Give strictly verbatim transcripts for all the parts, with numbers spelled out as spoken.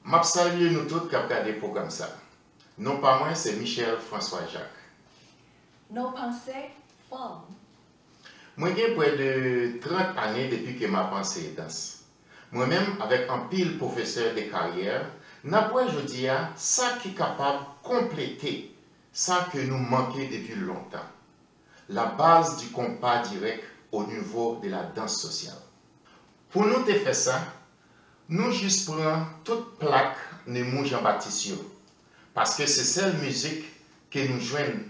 M ap salye nou tout k ap gade pwogram sa. Non pa mwen se Michel François Jacques. Non panse, fanm. Mwen gen prè de trant ane depi ke m ap anseye dans. Mwen menm avèk anpil pwofesè de karyè, n ap wè jodi a sa ki kapab konplete sa ke nou manke depi lontan. La base du compas direct au niveau de la danse sociale. Pou nou te fè sa, nou jis pran tout plak Nemou Jean Baptiste yo, paske se sèl mizik ke nou jwenn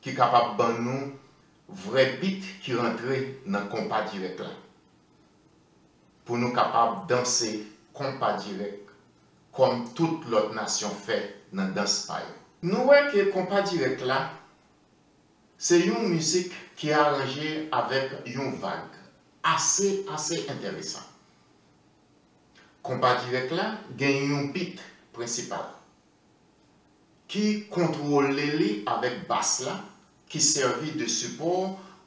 ki kapab ban nou vrè beat ki rantre nan konpa dirèk la, pou nou kapab danse konpa dirèk kòm tout lòt nasyon fè nan dans pa yo. Nou wè ke konpa dirèk la se yon mizik ki aranje avèk yon vag ase, ase enteresan. Konpa dirèk la gen yon beat prensipal ki kontwole li avèk bas la, ki sèvi de sipò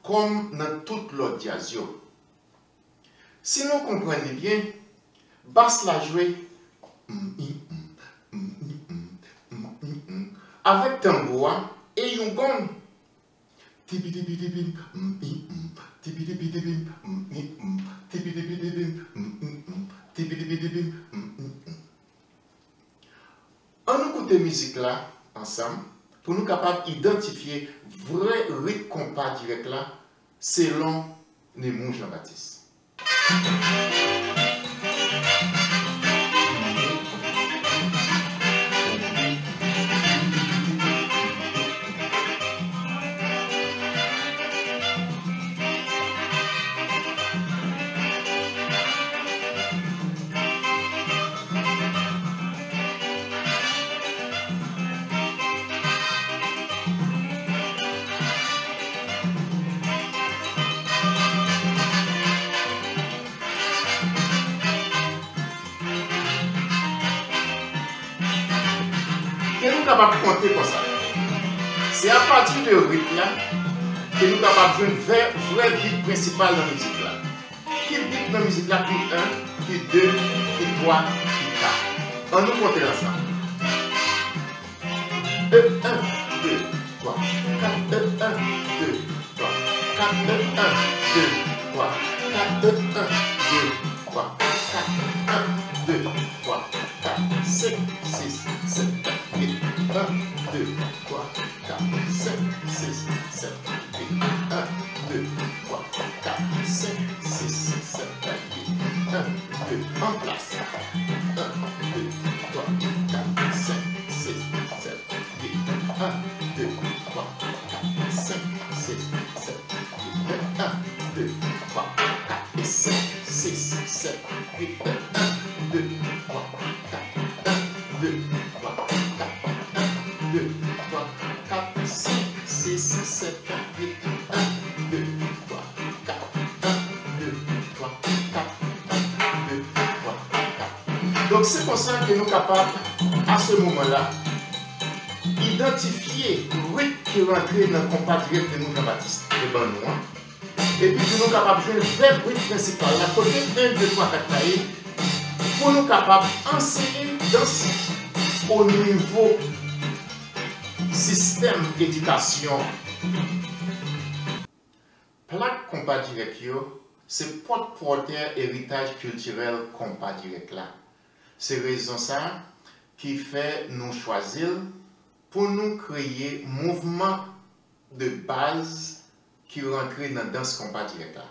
kòm nan tout lòt djaz yo. Si nou konprann li byen, bas la jwe m, i, m, m, i, m, m, i, m, avèk tanbou a e yon gong. Tibidibidibim, m, i, m, tibidibidibim, m, i, m, tibidibidibim, m, i, m, tibidibidibim, m, i, m. Ann nou koute mizik la ansanm pou nou kapab idantifye vrè rit konpa dirèk la selon Nemou Jean Baptiste. Ke nou kapab konte konsa. Se apati de rit la ke nou kapab jwenn vrè, vrè bit prensipal nan mizik la. Ki bit nan mizik la ki en, ki de, ki twa, ki kat? Ann nou konte l ansanm. E, en, de, twa, kat, e, en, de, twa, kat, e, en, de, twa, kat, e, en, de, twa, kat, en, de, twa, kat, senk, sis, sèt, uit, en, de, twa, kat, senk, sis, sèt, uit, en, de, twa, kat, senk, sis, sèt, uit, en, de, an plas, en, de, twa, kat, senk, sis, sèt, uit, en, de, twa, kat, senk, sis, sèt, uit, en, de, twa, kat, senk, sis, sèt, uit, en, de, twa, kat, en, de, twa, kat, en, de, twa, kat, senk, sis, sèt, uit, en, de, twa, kat, en, de, twa, kat, en, de, twa, kat. Donk, se konsa ke nou kapab, a se moman la, idantifye rit ki rantre nan konpa dirèk Nemou Jean Baptiste te ban nou an. Epi pou nou kapab jwenn vrè rit prensipal la, kote en, de, twa, kat la ye, pou nou kapab anseye dans o nivo sistèm edikasyon. Plak konpa dirèk yo se pòtpòtè eritaj kiltirèl konpa dirèk la. Se rezon sa a ki fè nou chwazi l pou nou kreye mouvman de baz ki rantre nan dans konpa dirèk la.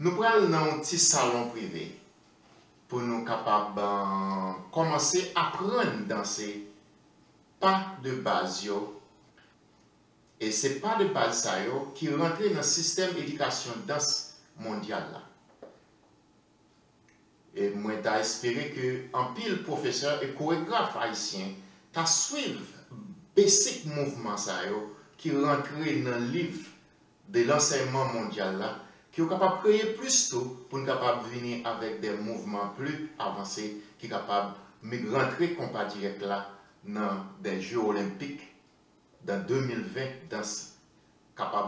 Nou pral nan yon ti salon prive pou nou kapab, eh, kòmanse aprann danse pa de baz yo. E se pa de baz sa yo ki rantre nan sistèm edikasyon dans mondyal la. E mwen ta espere ke anpil pwofesè e koregraf ayisyen ta swiv besik mouvman sa yo ki rantre nan liv de lansèyman mondyal la, ke yo kapab kreye plis tou pou n kapab vini avèk de mouvman pli avanse ki kapab mi-, rantre konpa dirèk la nan de je olenpik dan de mil ven dans kapab